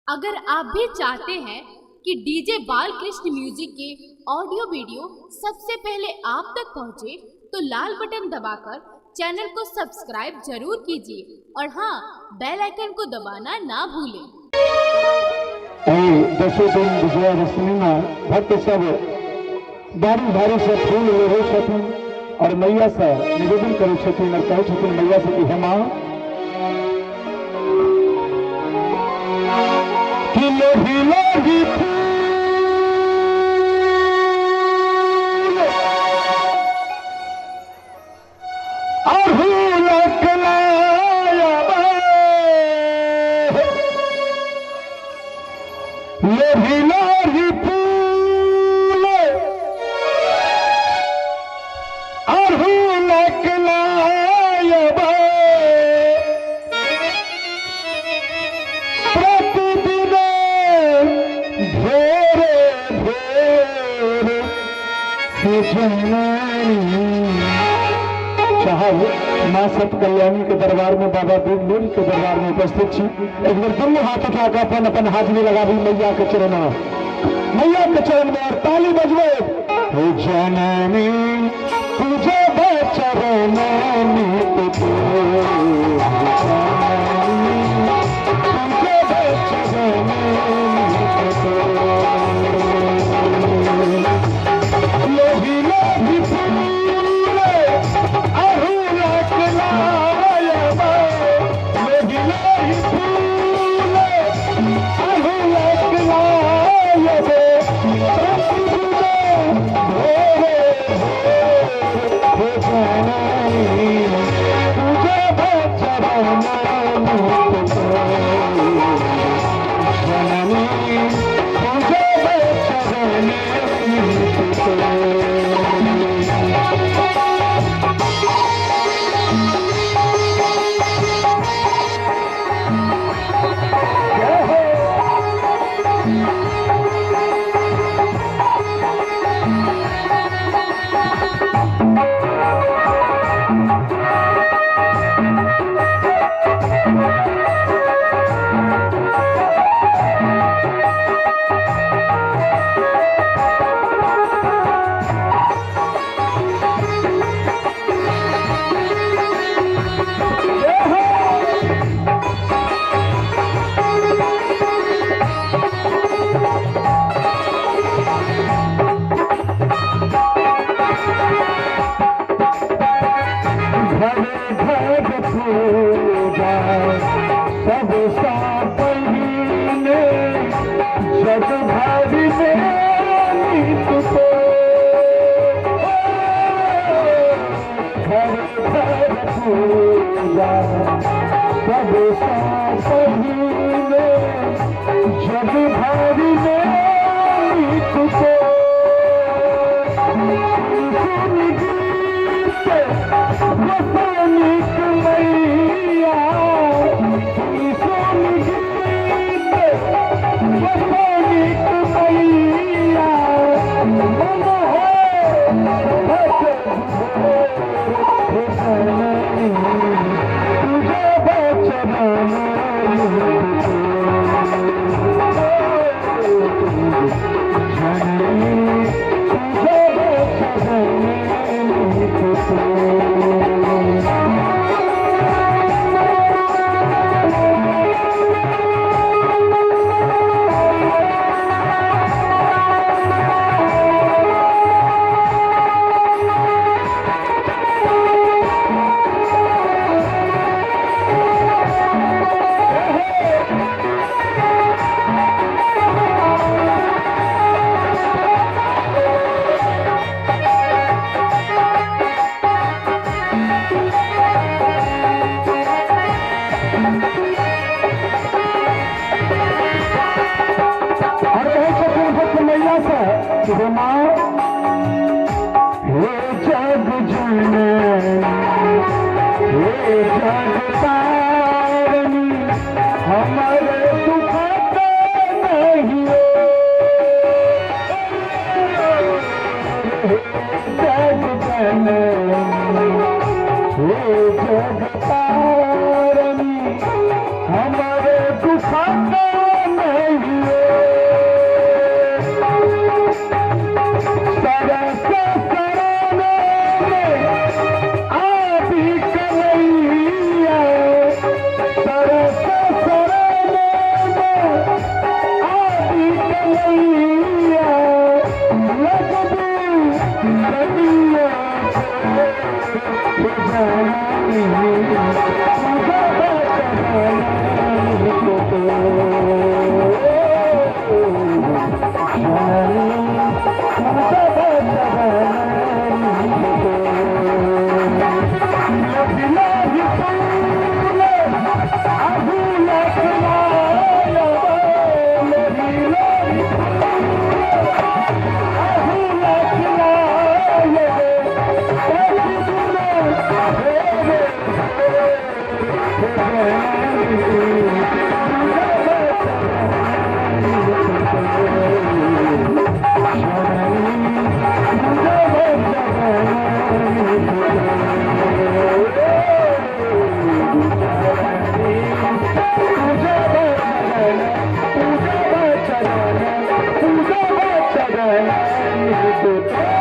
अगर आप भी चाहते हैं कि डीजे बालकृष्ण म्यूजिक के ऑडियो वीडियो सबसे पहले आप तक पहुंचे, तो लाल बटन दबाकर चैनल को सब्सक्राइब जरूर कीजिए और हाँ, बेल आइकन को दबाना ना भूलें। दसों दिन विजयादशमी में भक्त सब बारी बारी से फूल लोढ़े छथिन और मैया से निवेदन करै छथिन और कहै छथिन मैया से कि हे माँ कि लोभी लोभी फूल लोभी लोभी फूल अरहुल लायब प्रतिदिन भोरे भोरे जननी। चाहब माँ सत कल्याणी के दरबार में बाबा बीरलोरी के दरबार में उपस्थित छी। एक बार दोनों हाथ उठाकर अपन अपन हाजिरी लगाबी मैया के चरण में, मैया के चरण में और ताली बजबे। हे जननी तुझे चरण लोभी लोभी फूल अरहुल लायब लोभी लोभी फूल अरहुल लायब प्रतिदिन भोरे भोरे जननी तुझे चरण जननी तुझे चरण। घर घर पूजा सब पहले जग भर में नित को। घर घर पूजा सब पहले जग भर में नित को। वसनिक मैया सुन गीत वसनिक मैया मन है तुझे बचन जननी तुझे बचन। और कहे छथिन भक्त मैया से कि हे माँ हे जग जननी हे जग तारनी हमर दुख नहीं हे जग जननी हे जग तारनी हमर दुख नहीं। से।